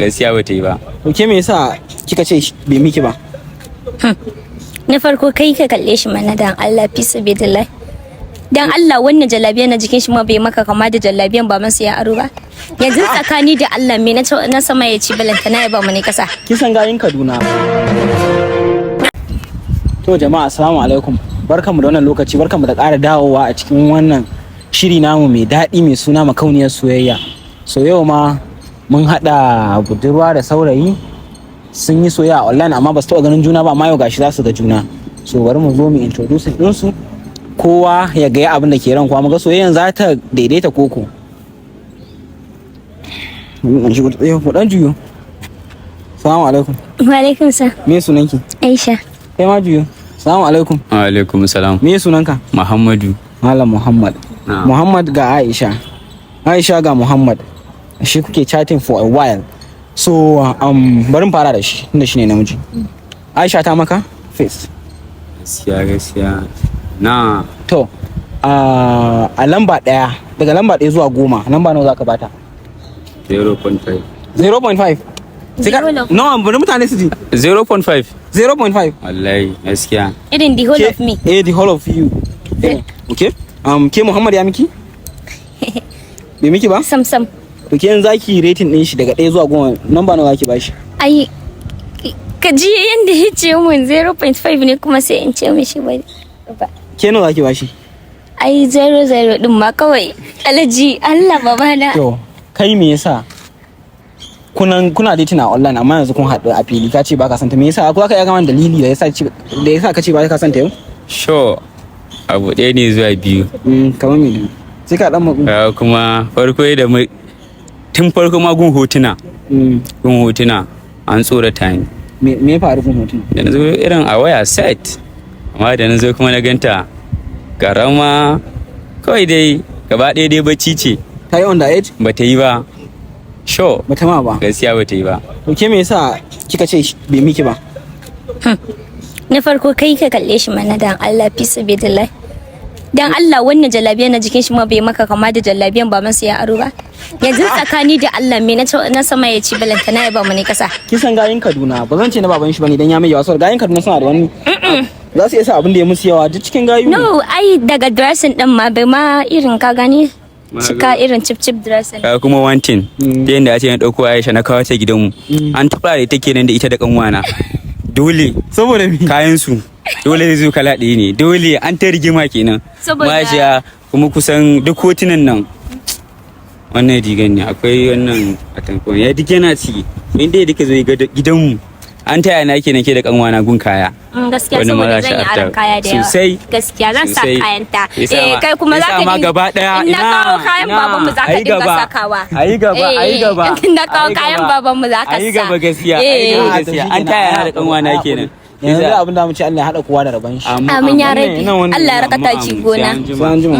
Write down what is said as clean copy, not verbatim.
Gaskiya ba ta yi ba. To ke, me yasa kika ce bai miki ba? Na farko kai ka kalle shi mana, dan Allah, fi sabilillah. Dan Allah, wannan jallabiyan na jikin shi ma bai maka kama da jallabiyan baban sa ya aro ba? Yanzu tsakani da Allah, me na sama ya ci, balantana ya ba mu ne kasa? Kisan gayin Kaduna. To jama'a, assalamu alaikum. Barkanmu da wannan lokaci, barkanmu da ƙara dawowa a cikin wannan shiri namu mai daɗi mai suna Makauniyar Soyayya. So yau ma mun haɗa budurwa da saurayi, sun yi soyayya online amma ba su taɓa ganin juna ba, amma yau gashi za su ga juna. So bari mu zo mu introduce ɗinsu, kowa ya gaya abin da ke ran kowa, mu ga soyayyan za ta daidaita koko. Ku ɗan juyo. Assalamu alaikum. Wa alaikum salam. Me sunanki? Aisha. Kai ma juyo. Assalamu alaikum. Wa alaikum salam. Me sunanka? Muhammadu. Malam Muhammad. Na'am. Muhammad ga Aisha. Aisha ga Muhammad. Shi kuke chatting for a while. So bari mu fara da shi tunda shi ne namiji. Aisha ta maka face? Gaskiya, gaskiya na. To a lamba ɗaya, daga lamba 1 zuwa 10, lamba nawa za ka bata? 0.5. 0.5. Sai ka- Zero. No, bari mutane su ji. 0.5. 0.5. Wallahi, gaskiya. Irin the whole of me. Eh, the whole of you. Eh, okay. Ke, Muhammad ya miki? Bai miki ba? Sam sam. To ke, yanzu zaki rating din shi daga 1 zuwa 10, number nawa zaki bashi? Ai ka ji yanda ya ce mun 0.5 ne, kuma sai in ce mishi ba. Ke, nawa zaki bashi? Ai 00 din ma kawai. Alaji Allah, babana. To kai, me yasa kuna dating a online amma yanzu kun haɗu a fili ka ce baka santa? Me yasa? Ko ka iya gama dalili da yasa ka ce baka santa yau? Sure, abu ɗaya ne zuwa biyu. Kamar me? Sai ka dan matsu. Kuma farko da mu tun farko ma gun hotuna, gun hotuna an tsorata ni. Me ya faru gun hotuna? Da na zo irin a waya set, amma da na zo kuma na ganta karama, kawai dai gaba ɗaya dai bacci ce. Ta yi under age? Ba ta yi ba, sure. Bata ma ba? Gaskiya ba ta yi ba. To ke, me yasa kika ce bai miki ba? Na farko kai ka kalle shi mana, dan Allah, fi sabilillah. Dan Allah, wannan jallabiyan na jikin shi ma bai maka kama da jallabiyan baban sa ya aro ba? Yanzu tsakani da Allah, me na sama ya ci, balantana ya ba mu ne kasa? Kisan gayin Kaduna, ba zan ce na baban shi bane dan ya mai yawa, saboda gayin Kaduna suna da wani, za su iya sa abin da ya musu yawa, duk cikin gayu ne. No, ai daga dressing din ma bai ma irin, ka gani, cika irin chip chip dressing. Kaga kuma one thing, ta yadda a ce na ɗauko Aisha na kawo ta gidanmu, an taɓa da ita kenan da ita da ƙanwana, dole Saboda me? Kayan su dole zai zo kala ɗaya ne, dole an ta rigima kenan. Saboda- Aisha kuma kusan duk hotunan nan, wannan rigan ne, akwai wannan atamfon, ya duk yana ciki. Inda ya duka zo gidanmu, an taya na kenan ke da ƙanwana gun kaya. Gaskiya Wani saboda ma za zan yi shi aron kaya da yawa. Sosai. Gaskiya zan sa Sosai. kayan ta. Yasa Eh, kai kuma yasa za ka ma gaba daya In na ina, kawo kayan ina, babanmu za ka ayi dinga gaba. sakawa. Ayi gaba, ayi Eh, gaba. in na kawo Ayi kayan gaba. babanmu za ka Ayi sa. gaba gaskiya, ayi Eh. gaba Ah, to gaskiya. shi An kenan, taya na ai da kanwana hakuri. kenan. Yanzu dai abin da mu ce, Allah ya haɗa kowa da rabon shi. Amin ya amin. rabi. Nan wannan- Allah ya raka Amin, taki amin. gona. Sai an jima. Sai an jima.